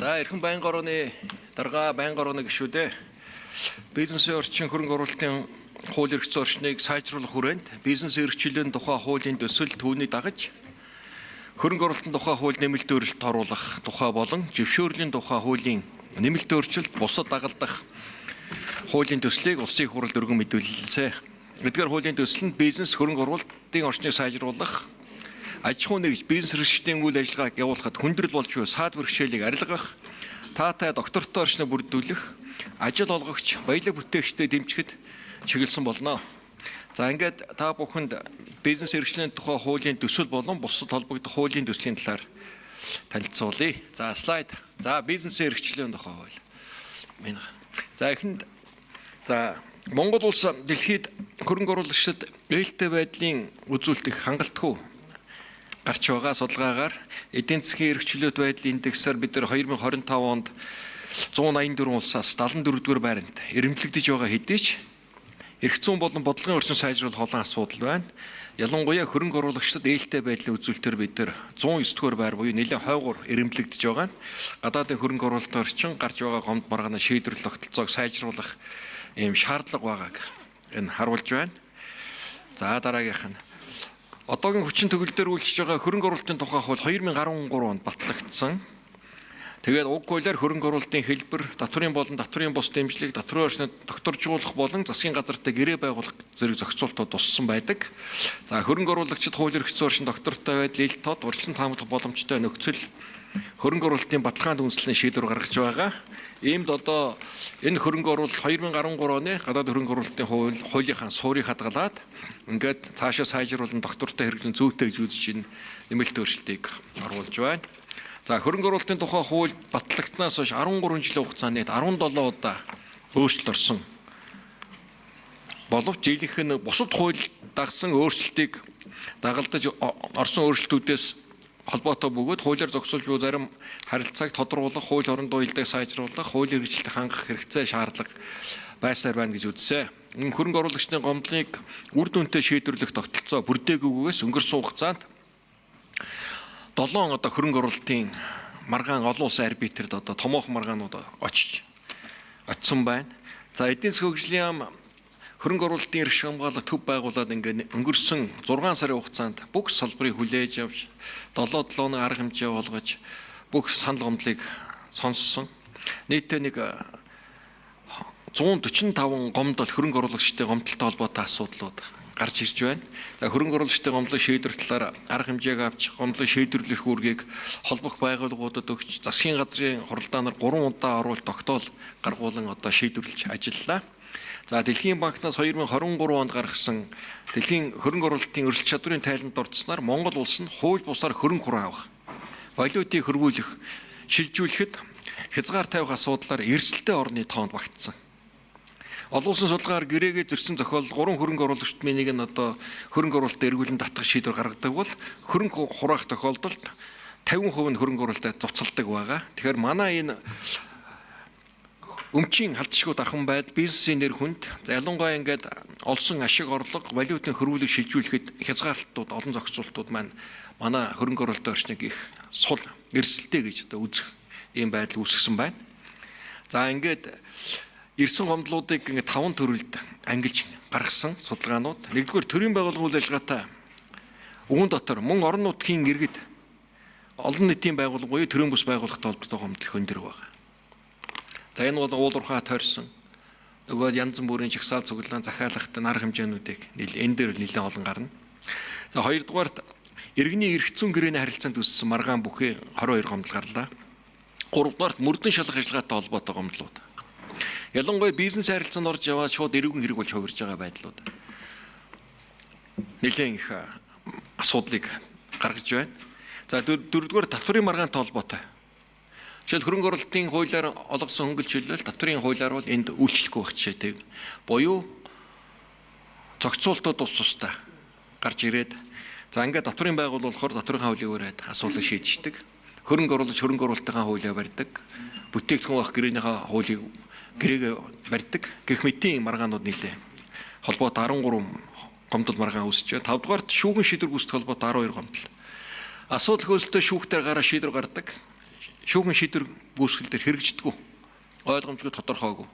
За эрхэм байнгын орооны дарга, байнгын орооны гишүүдээ, бизнесийн орчин хөрөнгө оруулалтын хууль эрх зүйн орчныг сайжруулах хүрээнд бизнес эрхчлөлийн тухай хуулийн төсөл, түүний дагаж хөрөнгө оруулалтын тухай хууль нэмэлт өөрчлөлт оруулах тухай болон зөвшөөрлийн тухай хуулийн нэмэлт өөрчлөлт, бусад дагалдах хуулийн төслийг Улсын их хурлд өргөн мэдүүллээ. Эдгээр хуулийн төсөл нь бизнес хөрөнгө оруулалтын орчныг сайжруулах, аж ахуй нэгж, бизнес эрхчлөлийн үйл ажиллагааг явуулахад хүндрэл болж буй саад бэрхшээлийг арилгах, таатай доктортой орчныг бүрдүүлэх, ажил олгогч, баялаг бүтээгчдэд дэмжихэд чиглэсэн болно. За ингээд та бүхэнд бизнес эрхчлөлийн тухай хуулийн төсөл болон бусад холбогдох хуулийн төслийн талаар танилцуулъя. За слайд. За бизнес эрхчлөлийн тухай хууль. За эхэнд за Монгол улс дэлхийд хөрөнгө оруулагчдад ээлтэй байдлын үзүүлэлт их хангалтгүй гарч байгаа судалгаагаар эдийн засгийн эрхчлөлт байдлын индексээр бид нар 2025 онд 184 улсаас 74 дугаар байранд эрэмблэгдэж байгаа хэдий ч эрх зүйн болон бодлогын орчин сайжруулах олон асуудал байна. Ялангуяа хөрөнгө оруулагчдад ээлтэй байдлын үзүүлэлтээр бид нар 109 дугаар байр буюу нэлээд хойгуур эрэмблэгдэж байгаа. Гадаадын хөрөнгө оруулалтын орчин гарч байгаа гомд маргааны шийдвэрлэх тогтолцоог сайжруулах ийм шаардлага байгааг энэ харуулж байна. За дараагийнх нь одоогийн хүчин төгөл дээр үйлчилж байгаа хөрөнгө оруулалтын тухай хууль 2013 онд батлагдсан. Тэгээд уг хуулиар хөрөнгө оруулалтын хэлбэр, татврын болон татврын бус дэмжлэг, татврын орчнод докторжуулах болон засгийн газартай гэрээ байгуулах зэрэг зохицуултууд туссан байдаг. За хөрөнгө оруулагчид хууль эрх зүйн орчин, доктортой байдал, ил тод, урьдчилан таамаглах боломжтой нөхцөл, хөрөнгө оруулалтын баталгаанд үндэслэн шийдвэр гаргаж байгаа. Иймд одоо энэ хөрөнгө оруулалт 2013 оны гадаад хөрөнгө оруулалтын хууль хуулийнхаа суурийг хадгалаад ингээд цаашаа сайжруулан доктортой хэрэглэн зүйтэй гэж үзэж энэ нэмэлт өөрчлөлтийг оруулж байна. За хөрөнгө оруулалтын тухай хууль батлагдсанаас хойш 13 жилийн хугацаанд 17 удаа өөрчлөлт орсон. Боловч жилийнх нь бусад хууль дагсан өөрчлөлтийг дагалдаж орсон өөрчлөлтүүдээс холбоотой бөгөөд хуулиар зохицуулж буй зарим харилцааг тодруулах, хууль орондоо уялдааг сайжруулах, хуулийн хэрэгжилтийг хангах хэрэгцээ шаардлага байсаар байна гэж үзсэн. Мөн хөрөнгө оруулагчдын гомдлыг үр дүнтэй шийдвэрлэх тогтолцоо бүрдээгүйгээс өнгөрсөн хугацаанд 7 одоо хөрөнгө оруулалтын маргаан олон улсын арбитрд одоо томоохон маргаанууд очиж очсон байна. За эдийн засгийн хөгжлийн яам хөрөнгө оруулалтын эрх хамгаалах төв байгуулад ингээд өнгөрсөн 6 сарын хугацаанд бүх салбарыг хүлээж авч 7 7 арга хэмжээ болгож бүх санал гомдлыг сонссон. Нийтдээ нэг 145 гомдол хөрөнгө оруулагчдын гомдолтой холбоотой асуудлууд гарч ирж байна. За хөрөнгө оруулагчдын гомдлын шийдвэр талаар арга хэмжээг авч гомдлыг шийдвэрлэх үүргийг холбох байгууллагуудад өгч засгийн газрын хуралдаанаар 3 удаа оруулалт тогтоол гаргуулan одоо шийдвэрлэж ажиллалаа. За Дэлхийн банкнаас 2023 онд гаргасан дэлхийн хөрөнгө оруулалтын өрсөлдөх чадварын тайланд орцсноор Монгол улс нь хууль бусаар хөрөнгө хураан авах, валютыг хөрвүүлэх, шилжүүлэхэд хязгаар тавих асуудлаар эрсдэлтэй орны тоонд багтсан. Олон улсын судалгаар гэрээгээ зөрчсөн тохиолдолд 3 хөрөнгө оруулагчдын нэг нь одоо хөрөнгө оруулалтаа эргүүлэн татах шийдвэр гаргадаг бол хөрөнгө хураах тохиолдолд 50% нь хөрөнгө оруулалтаа цуцалдаг байгаа. Тэгэхээр манай энэ өмчийн халдшгүй дархан байдал, бизнесийн нэр хүнд, ялангуяа ингээд олсон ашиг орлого, валютын хөрвүүлэг шилжүүлэхэд хязгаарлалтууд, олон зохицуултууд маань манай хөрөнгө оруулалтын орчныг их сул эрсдэлтэй гэж одоо үзэх ийм байдал үүсгэсэн байна. За ингээд ирсэн гомдлуудыг ингээд 5 төрөлд ангилж гаргасан судалгаанууд. Нэгдүгээр төрийн байгууллагын үйл ажиллагаатай үүн дотор мөн орон нутгийн иргэд олон нийтийн байгууллага буюу төрийн бус байгууллагатай холбоотой гомдол их өндөр байна. За энэ бол уулуурхаа тойрсон нөгөө янз бүрийн жагсаал цуглаан захиалгатай нар хэмжээнүүдийг энэ дээр нэлээд олон гарна. За хоёрдугаарт иргэний эрх зүйн гэрээний харилцаанд үүссэн маргаан бүхий 22 гомдол гарлаа. Гуравдугаарт мөрдөн шалах ажиллагаатай холбоотой гомдлууд. Ялангуяа бизнес харилцаанд орж яваад шууд эргэн хэрэг болж хувирж байгаа байдлууд нэлээд их асуудлыг гаргаж байна. За дөрөвдүгээр татврын маргаантай холбоотой. Жишээл хөрөнгө оруулалтын хуулиар олгосон хөнгөлт чөлөөлөл татврын хуулиар бол энд үйлчлэхгүй байх жишээтэй. Буюу зохицуултууд тус тустай гарч ирээд за ингээд татврын байгууллага болохоор татврын хуулийг өрөөд асуудлыг шийдчихдэг. Хөрөнгө оруулагч хөрөнгө оруулалтын хуулиа барьдаг. Бүтээгдэхүүн авах гэрээнийхээ хуулийг гэрээгээ барьдаг. Гэх мэтийн маргаанууд нэлээ. Холбоот 13 гомдол маргаан үүсэж байна. 5 дугаарт шүүгэн шийдвэр гүйцэтгэх холбоот 12 гомдол. Асуудал хөөсөлтөө шүүхтэр гараа шийдвэр гардаг. Шүүхэн шийдвэр гүйцэтгэл дээр хэрэгждэггүй. Ойлгомжгүй, тодорхойгүй.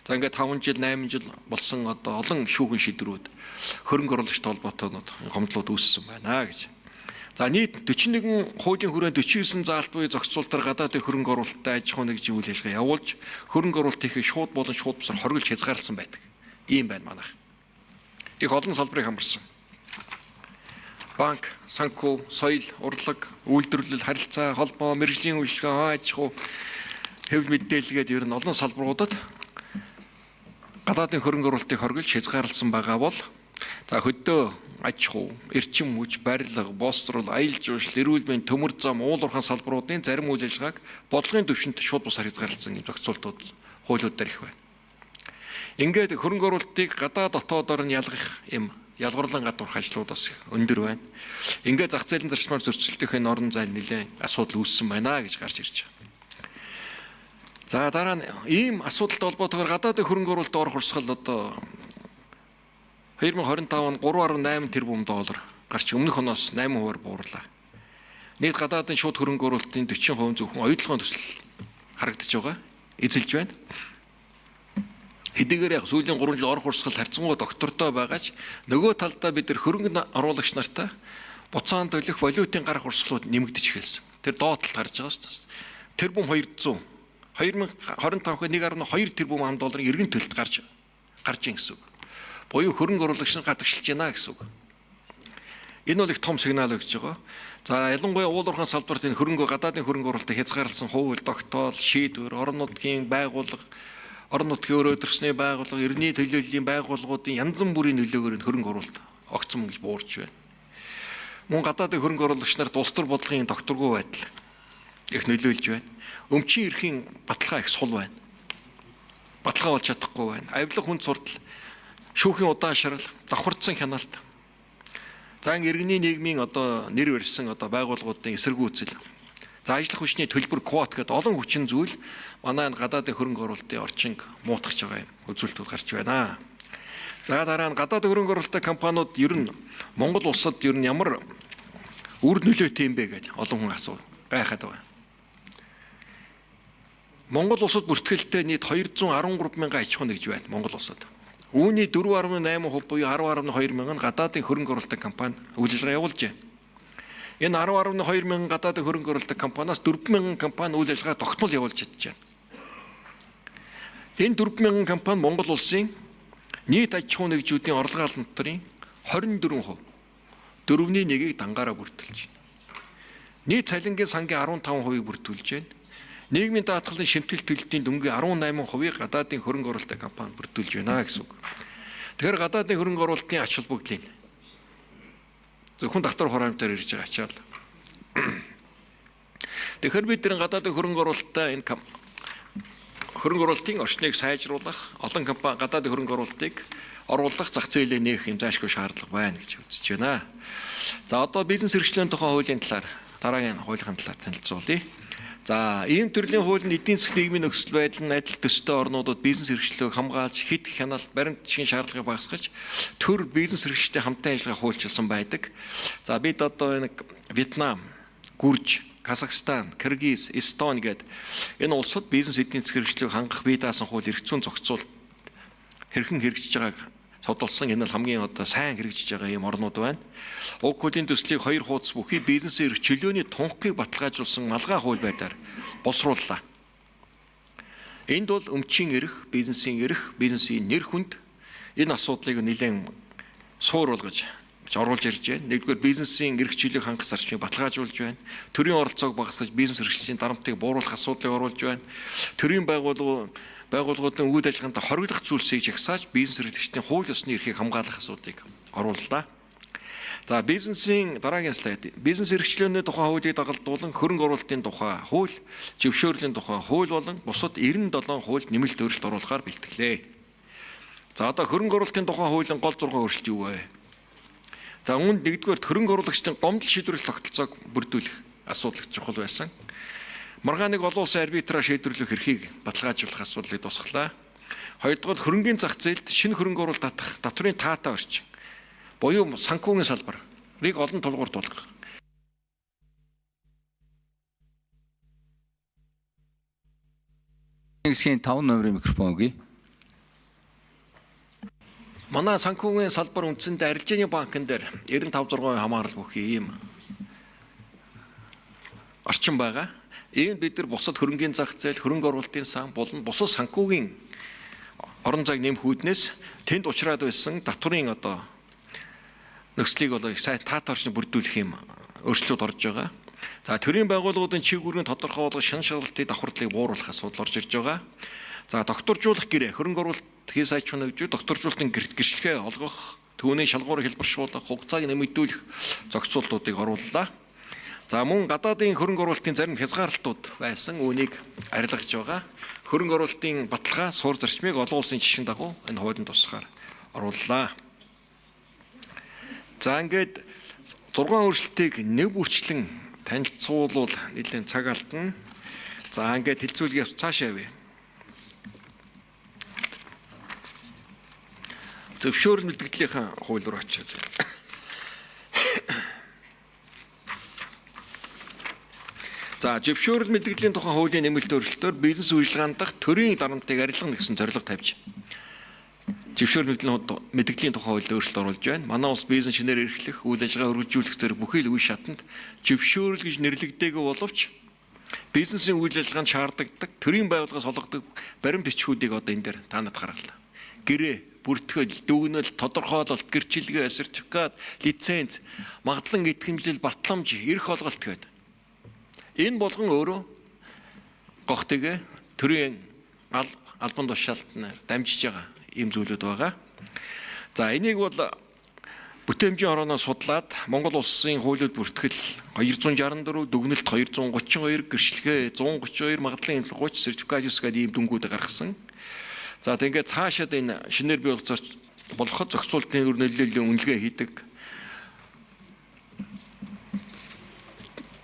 За, ингээд 5 жил, 8 жил болсон одоо олон шүүхэн шийдвэрүүд, хөрөнгө оруулагч холбоотойнууд гомдлууд үүссэн байна гэж. За, нийт 41 хуулийн хүрээнд 49 заалт буюу зохицуултаар гадаадын хөрөнгө оруулалттай аж ахуй нэгжийн үйл ажиллагаа явуулж, хөрөнгө оруулалт хийхийг шууд болон шууд бусаар хоригдож хязгаарласан байдаг. Ийм байна манайх. Их олон салбарыг хамарсан. Банк, санхүү, соёл, урлаг, үйлдвэрлэл, харилцаа, холбоо, мэргэжлийн үйлчилгээ, аж ахуй, хэвлэл мэдээлэл гээд ер нь олон салбаруудад гадаадын хөрөнгө оруулалтыг хоригдож хязгаарласан байгаа бол, за, хөдөө аж ахуй, эрчим хүч, барилга, боловсрол, аялал жуулчлал, эрүүл мэнд, төмөр зам, уул уурхайн салбаруудын зарим үйл ажиллагааг бодлогын түвшинд шууд бусаар хязгаарласан юм зохицуултууд хуулиуд дээр их байна. Ингээд хөрөнгө оруулалтыг гадаа дотоодоор нь ялгах юм ялгуурлан гадуурх ажлууд бас их өндөр байна. Ингээд зах зээлийн зарчмаар зөрчилдөх энэ орон зай нэлээд асуудал үүссэн байна гэж гарч ирж байгаа. За, дараа нь ийм асуудалтай холбоотойгоор гадаадын хөрөнгө оруулалт орох урсгал одоо 2025 онд 3.8 тэрбум доллар гарч өмнөх оноос 8%-аар буурлаа. Нийт гадаадын шууд хөрөнгө оруулалтын 40% зөвхөн оюутлогын төсөл харагдаж байгаа. Эзэлж байна. Хэдийгээр яг сүүлийн 3 жил орох урсгал харьцангуй доктортой байгаа ч нөгөө талдаа бид нар хөрөнгө оруулагч нартай буцаан төлөх валютын гарах урсгалууд нэмэгдэж эхэлсэн. Тэр доод талд гарч байгаа шүү дээ. Тэрбум 200, 2025-нд 1.2 тэрбум ам долларын эргэн төлөлт гарч гарч ийн гэсэн үг. Буюу хөрөнгө оруулагч нар гадагшилж байна гэсэн үг. Энэ бол их том сигнал өгч байгаа. За, ялангуяа уул уурхайн салбарт энэ хөрөнгө гадаадын хөрөнгө оруулалтыг хязгаарласан хууль, тогтоол, шийдвэр, орон нутгийн байгууллага, орон нутгийн өөрөөр төрсний байгууллага, эрдний төлөөллийн байгууллагуудын янз бүрийн нөлөөгөөр энэ хөрөнгө оруулалт огцом ингэж буурч байна. Мөн гадаадын хөрөнгө оруулагч нарт улс төр бодлогын докторгүй байдал их нөлөөлж байна. Өмчийн эрхийн баталгаа их сул байна. Баталгаа болж чадахгүй байна. Авилга, хүн суртал, шүүхийн удаашрал, давхардсан хяналт. За, иргэний нийгмийн одоо нэр барьсан одоо байгууллагуудын эсэргүүцэл. За, ажиллах хүчний төлбөр, квот гэдэг олон хүчин зүйл манай энэ гадаадын хөрөнгө оруулалтын орчинг муутгах байгаа юм үзүүлэлтүүд гарч байна. За, дараа нь гадаад хөрөнгө оруулалтын компаниуд ер нь Монгол улсад ер нь ямар үр нөлөөтэй юм бэ гэж олон хүн асуу гайхаад байгаа. Монгол улсад бүртгэлтэй нийт 213 мянган аж ахуй нэгж байна Монгол улсад. Үүний 4.8% буюу 10.2 мянган нь гадаадын хөрөнгө оруулалтын компани үйл ажиллагаа явуулж байна. Энэ 10.2 мянган гадаадын хөрөнгө оруулалтын компаниас 4 мянган компани үйл ажиллагаа тогтмол явуулж чадж байна. Энэ 4 мянган компани Монгол улсын нийт аж ахуйн нэгжүүдийн орлогын албан дотрын 24%, дөрөвний нэгийг дангаараа бүрдүүлж байна. Нийт цалингийн сангийн 15%-ийг бүрдүүлж байна. Нийгмийн даатгалын шимтгэл төлөлтийн дүнгийн 18%-ийг гадаадын хөрөнгө оруулалтын компани бүрдүүлж байна гэсэн үг. Тэгэхээр гадаадын хөрөнгө оруулалтын ач холбогдлын зөвхөн татвар хураамжаар ирж байгаа ачаал. Тэгэхээр бид нар гадаадын хөрөнгө оруулалтаа энэ хөрөнгө оруулалтын орчныг сайжруулах, олон компани гадаадын хөрөнгө оруулалтыг оруулах зах зээлээ нээх юм зайлшгүй шаардлага байна гэж үзэж байна. За, одоо бизнес эрхчлөөний тухай хуулийн талаар, дараагийн хуулийн талаар танилцуулъя. За, ийм төрлийн хууль нь эдийн засгийн нийгмийн нөхцөл байдал нь адил төстэй орнуудад бизнес эрхчлөөг хамгаалж, хэт хяналт, баримтчгийн шаардлагыг багасгаж, төр бизнес эрхчлөлтийн хамтын ажиллагаа хуульчилсан байдаг. За, бид одоо энэ Вьетнам, Гүрж, Казахстан, Кыргыз, Эстони гээд энэ улсад бизнес эдийн засгийн эрхчлөөг хангах бие даасан хууль эрх зүйн зохицуулалт хэрхэн хэрэгжиж байгааг судалсан, энэ л хамгийн одоо сайн хэрэгжиж байгаа юм орнууд байна. Уг хуулийн төслийг хоёр хуудас бүхий бизнесийн эрх чөлөөний тунхгийг баталгаажуулсан малгай хууль байдлаар боловсрууллаа. Энд бол өмчийн эрх, бизнесийн эрх, бизнесийн нэр хүнд энэ асуудлыг нэлээд сууруулгаж оруулж ирж байна. Нэгдүгээр, бизнесийн эрх чөлөөг хангах зарчмыг баталгаажуулж байна. Төрийн оролцоог багасгаж, бизнес эрхчлэлийн дарамтыг бууруулах асуудлыг оруулж байна. Төрийн байгууллагуудын үйл ажиллагаанд хориглох зүйлсийг жагсааж, бизнес эрхлэгчдийн хууль ёсны эрхийг хамгаалах асуудлыг орууллаа. За, бизнесийн дараагийн слайд. Бизнес эрхчлөөний тухай хуулийг дагалдуулан хөрөнгө оруулалтын тухай хууль, зөвшөөрлийн тухай хууль болон бусад 97 хуульд нэмэлт өөрчлөлт оруулахаар бэлтгэлээ. За, одоо хөрөнгө оруулалтын тухай хуулийн гол 6 өөрчлөлт юу вэ? За, үүнд нэгдүгээр, хөрөнгө оруулагчдын гомдол шийдвэрлэх тогтолцоог бүрдүүлэх асуудал их чухал байсан. Маргааныг олон улсын арбитраар шийдвэрлэх эрхийг баталгаажуулах асуудлыг тусгалаа. Хоёрдугаар, хөрөнгийн зах зээлд шинэ хөрөнгө оруулалт татах татврын таатай орчин буюу санхүүгийн салбарыг олон тулгуурт болгох. Хэсгийн 5 номерын микрофон өгье. Манай санхүүгийн салбар үндсэндээ арилжааны банкн дээр 95.6% хамаарал бүхий ийм орчин байгаа. Ийм бид нар бусад хөрөнгийн зах зээл, хөрөнгө оруулалтын сан болон бусад санхүүгийн орон зайг нэмэх үүднээс тэнд учраад байсан татврын одоо нөхцөлийг бол их сайн таат орчин бүрдүүлэх юм өөрчлөлт орж байгаа. За төрийн байгууллагуудын чиг үүргийн тодорхой болгох шин шалгалтын давхарлыг бууруулах асуудал орж ирж байгаа. За докторжуулах гэрээ хөрөнгө оруулалт хийс аж ахуйн нэгжүүд докторжуулалтын гэрчлэгээ олгох, түүний шалгуурыг хэлбэршүүлэх, хугацааг нэмэгдүүлэх зохицуултуудыг орууллаа. За мөн гадаадын хөрөнгө оруулалтын зарим хязгаарлалтууд байсан, үүнийг арилгаж байгаа. Хөрөнгө оруулалтын баталгаа суурь зарчмыг олон улсын жишээн дагуу энэ хуулийн тусгаар орууллаа. За ингээд 6 өөрчлөлтийг нэг бүрчлэн танилцуулбал нэлээд цаг алдна. За ингээд хэлцүүлгээ цаашаа явъя. Зөвшөөрөл мэдгэлийнхаа хууль руу очиод. За зөвшөөрөл мэдгэлийн тухай хуулийн нэмэлт өөрчлөлтөөр бизнес үйлчилгээнд дах төрийн дарамтыг арилгана гэсэн зорилго тавьж зөвшөөрөл мэдгэлийн тухай хуульд өөрчлөлт оруулж байна. Манай улс бизнес шинээр эрхлэх, үйл ажиллагаа өргөжүүлэх зэрэг бүхий л үе шатанд зөвшөөрөл гэж нэрлэгдээгүй боловч бизнесийн үйл ажиллагаанд шаардлагатай төрийн байгууллагаас олгодог баримт бичгүүдийг одоо энэ дээр та нарт гаргалаа. Гэрээ, бүртгэл, дүгнэлт, тодорхойлолт, гэрчилгээ, сертификат, лиценз, магадлан итгэмжлэл, батламж, эрх олголт гэдэг. Энэ болгон өөрөө гохтойгоо төрийн албан тушаалтнаар дамжиж байгаа ийм зүйлүүд байгаа. За энийг бол бүтээмжийн орооноос судлаад Монгол улсын хуулиуд бүртгэл 264, дүгнэлт 232, гэрчлэгээ 132, магадлан эмнэлэг 30, сертификат 9 гэдэг ийм дүнгууд гаргасан. За тэгээд цаашаад энэ шинээр бий болоход зохицуултын үр нөлөөллийн үнэлгээ хийдэг.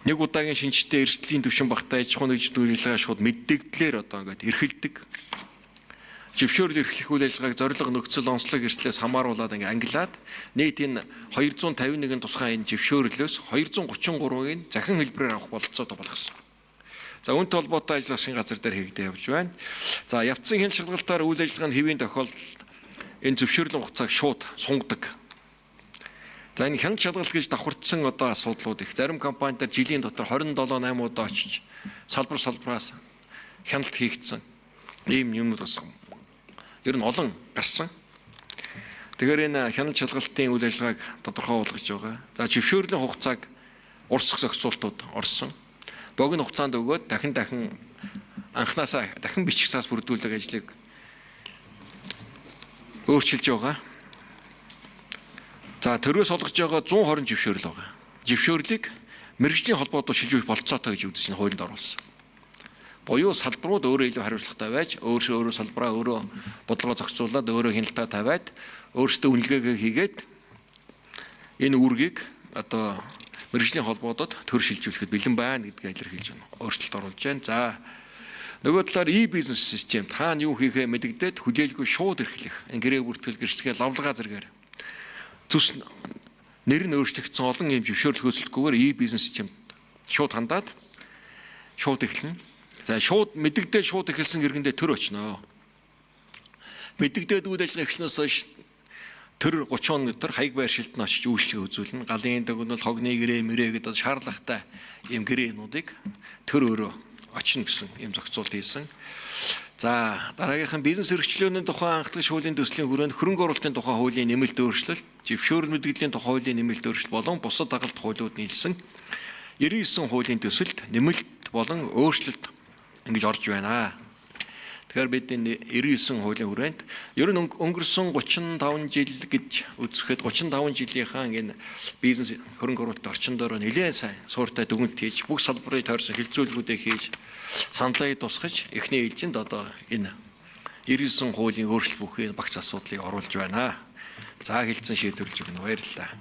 Нэг удаагийн шинжтэй эрсдлийн түвшин багтаа аж ахуйн нэгжид үйл ажиллагаа шууд мэддэгдлэр одоо ингээд эрхэлдэг. Зөвшөөрөл эрхлэх үйл ажиллагааг зорилго, нөхцөл, онцлог эрсдлээс хамааруулаад ингээд ангилаад нийт энэ 251 тусгай энэ зөвшөөрлөөс 233-ыг захин хэлбэрээр авах бололцоотой болгосон. За үүнтэй холбоотой ажил засгийн газар дээр хийгдээ явж байна. За явцын хяналт шалгалтаар үйл ажиллагааны хэвийн тохиолдолд энэ зөвшөөрлийн хугацааг шууд сунгадаг. За энэ хяналт шалгалт гэж давхардсан одоо асуудлууд их. Зарим компанидаар жилийн дотор 27 8 удаа очиж салбар салбараас хяналт хийгдсэн. Ийм юмнууд бас ер нь олон гарсан. Тэгэхээр энэ хяналт шалгалтын үйл ажиллагааг тодорхой болгож байгаа. За зөвшөөрлийн хугацааг урсгах зохицуултууд орсон. Богино хугацаанд өгөөд дахин анханасаа дахин бичих цаас бүрдүүлэх ажлыг өөрчилж байгаа. За төрөөс олгож байгаа 120 зөвшөөрөл байгаа. Зөвшөөрлийг мэргэжлийн холбоодод шилжүүлэх болцоотой гэж үзэж энэ хуульд оруулсан. Буюу салбарууд өөрөө илүү хариуцлагатай байж, өөрөө салбараа өөрөө бодлогоо зохицуулаад, өөрөө хяналтаа тавиад, өөрсдөө үнэлгээгээ хийгээд энэ үүргийг одоо мэргэжлийн холбоодод төр шилжүүлэхэд бэлэн байна гэдгийг илэрхийлж байна. Өөрчлөлт оруулж байна. За нөгөө талаар e-бизнес систем та нь юу хийхээ мэдэгдээд хүлээлгүй шууд эрхлэх. Энэ гэрээ бүртгэл, гэрчлэгээ, лавлгаа зэргээр зүс нэр нь өөрчлөгдсөн олон юм зөвшөөрөл хөөцөлтгүйгээр e-бизнес системд шууд хандаад шууд эхэлнэ. За шууд мэдэгдээ шууд эхэлсэн гэргэндээ төр очноо. Мэдэгдээд үйл ажиллагаа эхэлснээс хойш төр 30 хоног дотор хаяг байршилд нь очиж үйлчлэгээ үзүүлнэ. Галын дүгнэл, хогны гэрээ, мэрээ гэдэг шаардлагатай ийм гэрээнүүдийг төр өөрөө очно гэсэн ийм зохицуулт хийсэн. За дараагийнх нь бизнес эрхчлөөний тухай анхдагч хуулийн төслийн хүрээнд хөрөнгө оруулалтын тухай хуулийн нэмэлт өөрчлөлт, зөвшөөрөл мэдгэлийн тухай хуулийн нэмэлт өөрчлөлт болон бусад дагалдах хуулиуд нийлсэн 99 хуулийн төсөлд нэмэлт болон өөрчлөлт ингэж орж байна. Тэгэхээр бид энэ 99 хуулийн хүрээнд ер нь өнгөрсөн 35 жил гэж үзэхэд 35 жилийнхаа энэ бизнес хөрөнгө оруулалт орчиндороо нэлээд сайн суурьтай дүгнэлт хийж бүх салбарын тойрсон хилцүүлгүүдээ хийж саналыг тусгаж эхний ээлжинд одоо энэ 99 хуулийн өөрчлөлт бүхий багц асуудлыг оруулж байна. За хэлцэн шийдвэрлэж өгнө. Баярлалаа.